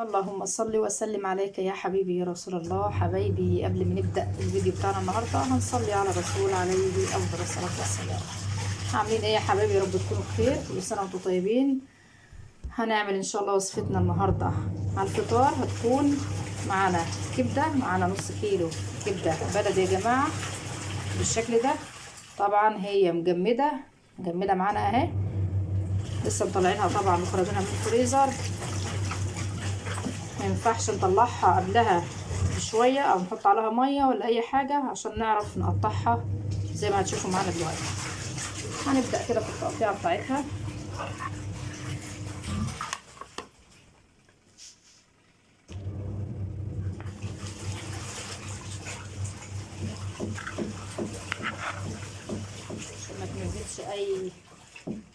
اللهم صل وسلم عليك يا حبيبي يا رسول الله. حبايبي، قبل ما نبدأ الفيديو بتاعنا النهاردة هنصلي على الرسول عليه أفضل الصلاة والسلام. عاملين ايه يا حبايبي؟ يا رب تكونوا بخير، كل سنة وانتم طيبين. هنعمل ان شاء الله وصفتنا النهاردة على الفطار، هتكون معانا كبدة، معانا نص كيلو كبدة بلدي يا جماعة بالشكل ده. طبعا هي مجمدة مجمدة معانا اهي، لسه مطلعينها طبعا مخرجينها من الفريزر. ما ينفعش نطلعها قبلها بشوية او نحط عليها مية ولا اي حاجة عشان نعرف نقطعها زي ما هتشوفوا معانا دلوقتي. هنبدأ كده في التقطيع بتاعتها. عشان ما تنزلش اي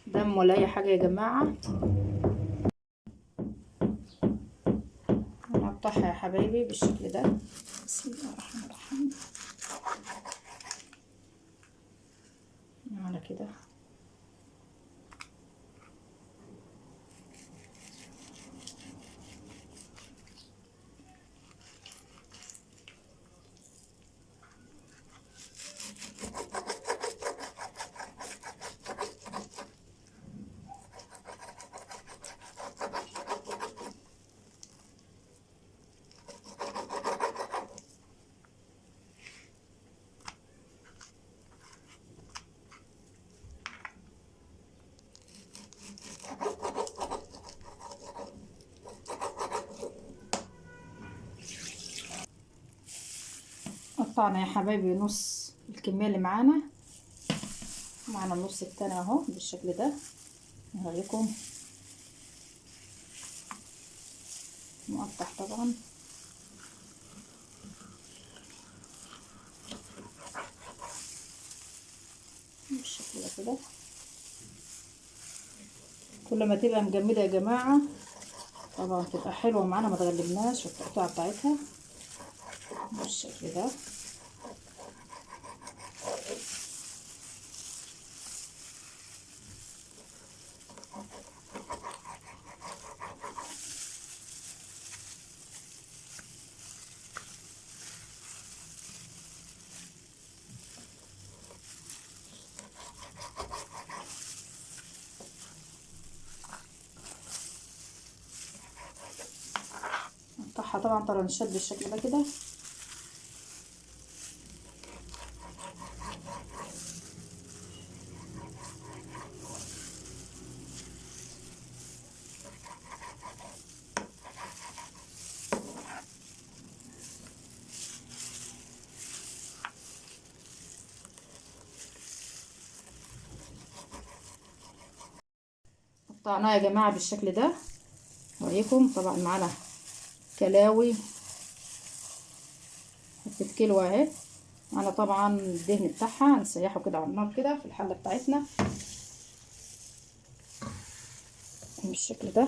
دم ولا اي حاجة يا جماعة. هنقطعها يا حبايبي بالشكل ده. بسم الله الرحمن الرحيم. على كده قطعنا يا حبايبي نص الكمية اللي معانا، معانا النص التاني اهو بالشكل ده. هوريكم مقطع طبعا. بالشكل ده كده. كل ما تبقى مجمدة يا جماعة طبعا تبقى حلوة معانا، ما تغلبناش في التقطيعة بتاعتها بالشكل ده. نقطعها طبعا طرنشات بالشكل ده كده. قطعناها يا جماعة بالشكل ده اوريكم. طبعا معانا كلاوي حتة كيلو اهي. معانا طبعا الدهن بتاعها هنسيحه كده على النار كده في الحلة بتاعتنا بالشكل ده.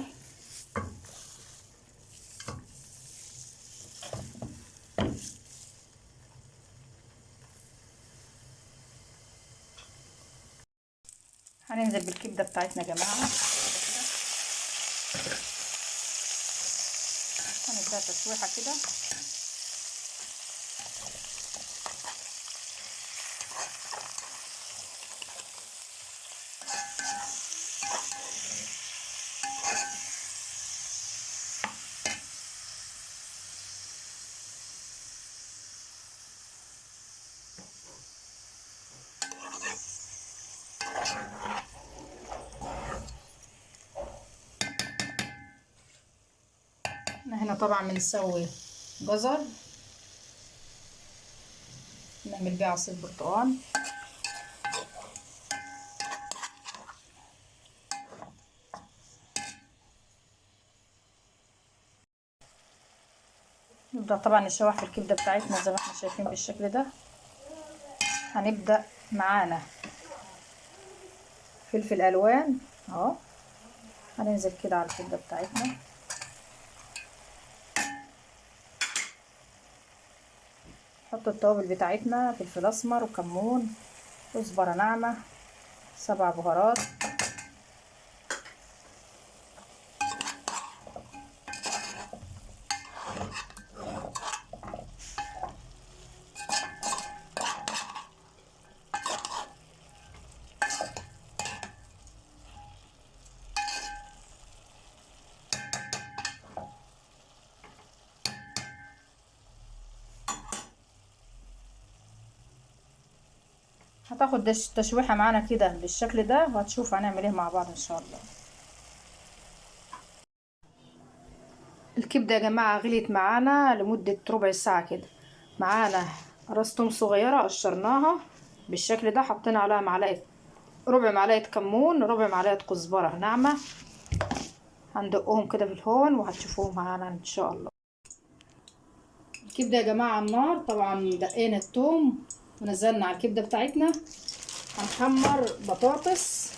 هننزل بالكبدة بتاعتنا يا جماعة، هنديها تشويحة كده. هنا طبعا بنسوي جزر، نعمل بيه عصير برتقال. نبدأ طبعا نشوح في الكبدة بتاعتنا زي ما احنا شايفين بالشكل ده. هنبدأ معانا فلفل ألوان اهو، هننزل كده على الكبدة بتاعتنا. نحط التوابل بتاعتنا، فلفل اسمر وكمون، كزبره ناعمة، 7 بهارات، هتاخد تشويحة معانا كده بالشكل ده، وهتشوف هنعمل ايه مع بعض ان شاء الله. الكبدة يا جماعة غليت معانا لمدة ربع ساعة كده. معانا راس توم صغيرة قشرناها بالشكل ده، حطينا عليها معلقة، ربع معلقة كمون، ربع معلقة كزبرة ناعمة. هندقهم كده في الهون وهتشوفوهم معانا ان شاء الله. الكبدة يا جماعة على النار، طبعا دقينا التوم ونزلنا على الكبدة بتاعتنا. هنحمر بطاطس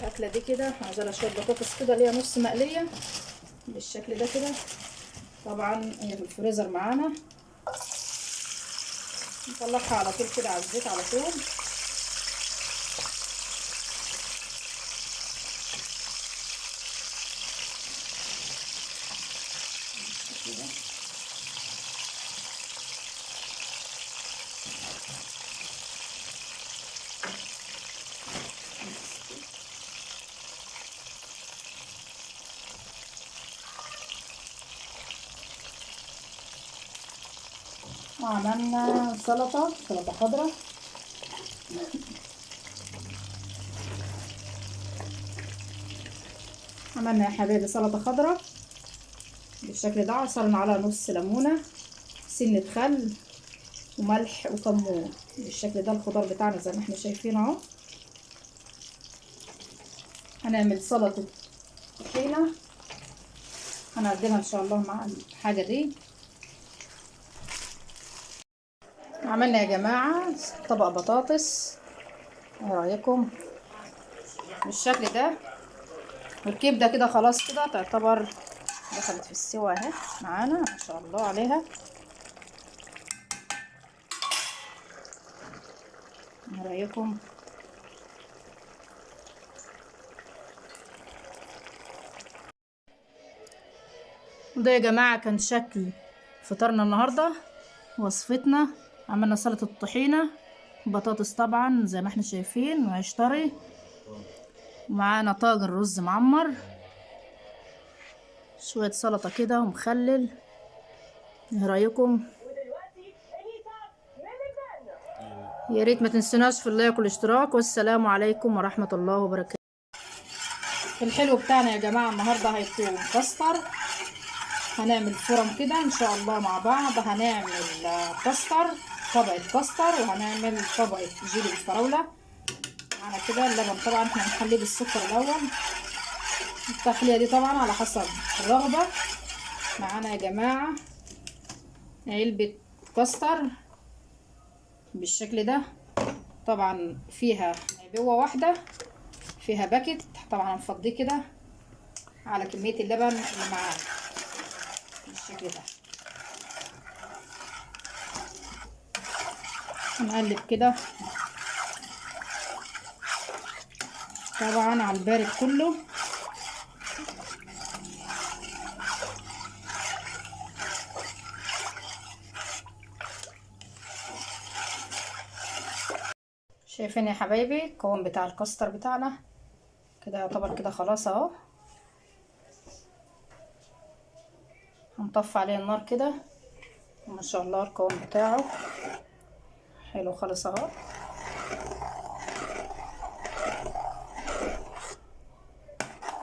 الأكلة دي كده، عايزة شوية بطاطس كده ليها نص مقلية بالشكل ده كده. طبعا هي في الفريزر معانا، نطلعها على طول كده على الزيت على طول. وعملنا سلطة خضراء. عملنا يا حبايبي سلطة خضراء بالشكل ده، عصرنا على نص ليمونة، سنة خل وملح وكمون بالشكل ده. الخضار بتاعنا زي ما احنا شايفين اهو. هنعمل سلطة طحينة هنقدمها ان شاء الله مع الحاجة دي. عملنا يا جماعة طبق بطاطس، ايه رأيكم بالشكل ده؟ والكبدة كده خلاص كده تعتبر دخلت في السوا اهي معانا ما شاء الله عليها. ايه رأيكم؟ وده يا جماعة كان شكل فطارنا النهاردة، وصفتنا. عملنا سلطة الطحينة، بطاطس طبعا زي ما احنا شايفين، وعيش طري، ومعانا طاجن رز معمر، شوية سلطة كده ومخلل. ايه رأيكم؟ يا ريت ما تنسوناش في اللايك والاشتراك، والسلام عليكم ورحمة الله وبركاته. الحلو بتاعنا يا جماعة النهاردة هيكون كاستر. هنعمل فرم كده ان شاء الله مع بعض. هنعمل كاستر، طبقة كاستر، وهنعمل طبقة جيلي بالفراولة. معانا كده اللبن طبعا احنا هنحليه بالسكر الاول. التحلية دي طبعا على حسب الرغبة. معانا يا جماعة علبة كاستر بالشكل ده، طبعا فيها عبوة واحدة، فيها باكت، طبعا هنفضيه كده على كمية اللبن اللي معانا بالشكل ده. هنقلب كده طبعا على البارد كله. شايفين يا حبايبي القوام بتاع الكاستر بتاعنا كده يعتبر كده خلاص اهو. هنطفي عليه النار كده، وما شاء الله القوام بتاعه حلو خالص اهو.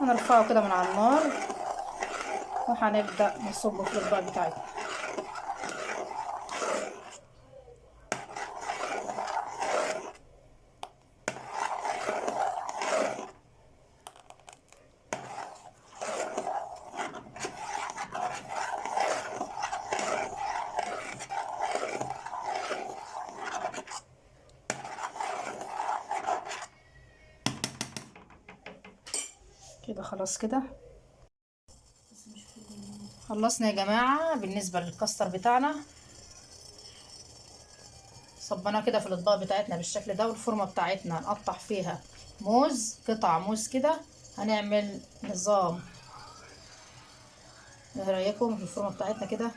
هنرفعه كده من على النار، وهنبدأ نصبه في الاطباق بتاعتنا. كده خلاص كده خلصنا يا جماعة. بالنسبة للكاستر بتاعنا صبناه كده في الاطباق بتاعتنا بالشكل ده. والفورمة بتاعتنا هنقطع فيها موز، قطع موز كده، هنعمل نظام. ايه رأيكم في الفورمة بتاعتنا كده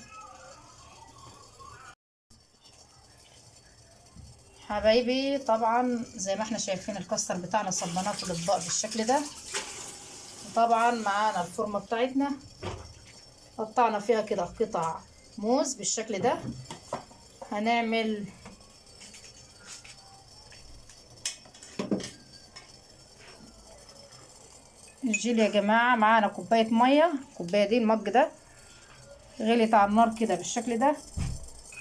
حبايبي؟ طبعا زي ما احنا شايفين الكاستر بتاعنا صبناه في الاطباق بالشكل ده. طبعا معانا الفورمة بتاعتنا قطعنا فيها كده قطع موز بالشكل ده. هنعمل الجيلي يا جماعة معانا كوباية مية، الكوباية دي المج ده غليت على النار كده بالشكل ده.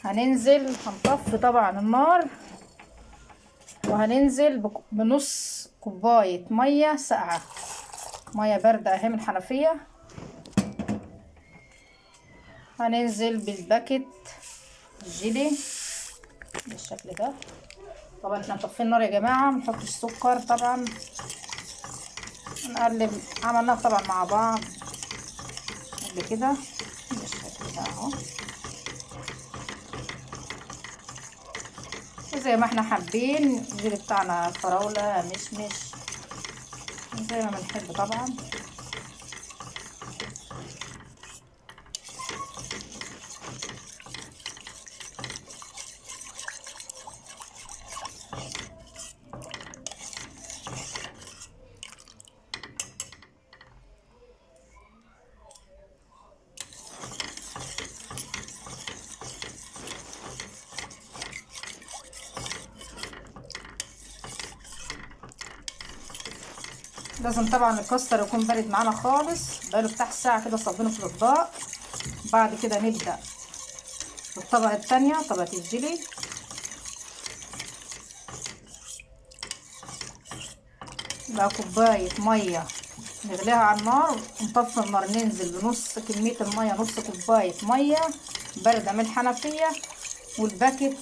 هننزل هنطفي طبعا النار، وهننزل بنص كوباية مية ساقعة، مية باردة اهي من الحنفية. هننزل بالباكت الجيلي بالشكل ده. طبعا احنا مطفين النار يا جماعة، منحطش سكر طبعا، نقلب. عملناه طبعا مع بعض قبل كده بالشكل ده اهو، زي ما احنا حابين. الجيلي بتاعنا فراولة مشمش زي ما بنحب طبعا. لازم طبعا الكاستر يكون بارد معانا خالص، بقاله بتاع ساعة كده صابينه في الاطباق. بعد كده نبدأ الطبقة التانية، طبقة الجيلي. بقى كوباية مية نغليها على النار ونطفي النار، ننزل بنص كمية المية، نص كوباية مية باردة من الحنفية، والباكت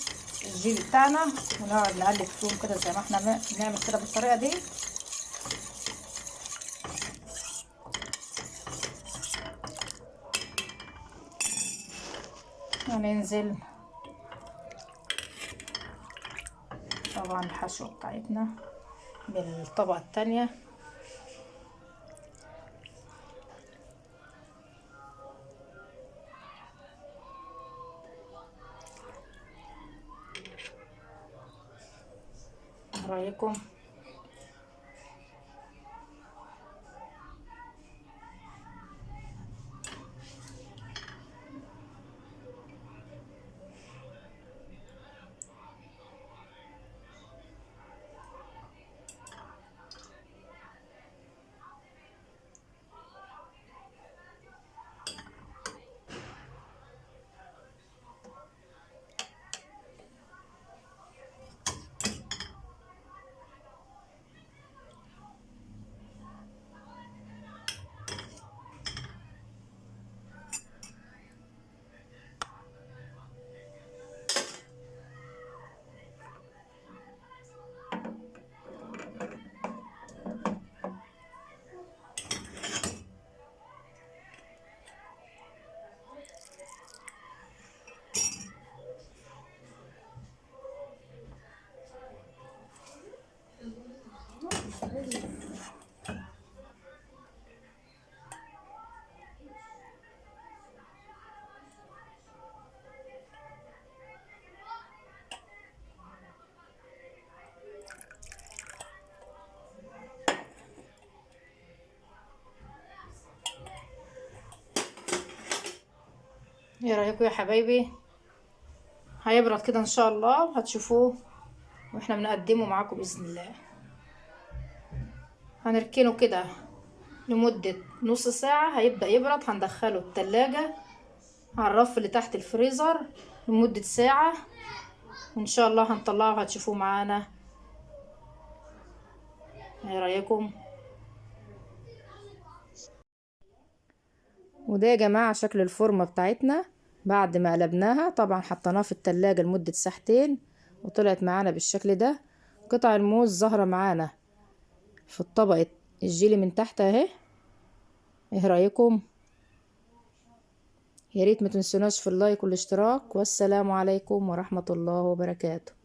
الجيلي بتاعنا، ونقعد نقلب فيهم كده زي ما احنا بنعمل كده بالطريقة دي. هننزل طبعا الحشوة بتاعتنا بالطبقة التانية. رأيكم؟ ايه رايكم يا حبايبي؟ هيبرد كده ان شاء الله وهتشوفوه واحنا بنقدمه معاكم باذن الله. هنركنه كده لمدة نص ساعة، هيبدأ يبرد. هندخله التلاجة على الرف اللي تحت الفريزر لمدة ساعة، وان شاء الله هنطلعه وهتشوفوه معانا. ايه رايكم؟ وده يا جماعة شكل الفورمة بتاعتنا بعد ما قلبناها. طبعا حطيناها في التلاجة لمدة ساعتين وطلعت معانا بالشكل ده. قطع الموز ظاهرة معانا في الطبقة الجيلي من تحت اهي. ايه رأيكم؟ يا ريت ما تنسوناش في اللايك والاشتراك، والسلام عليكم ورحمة الله وبركاته.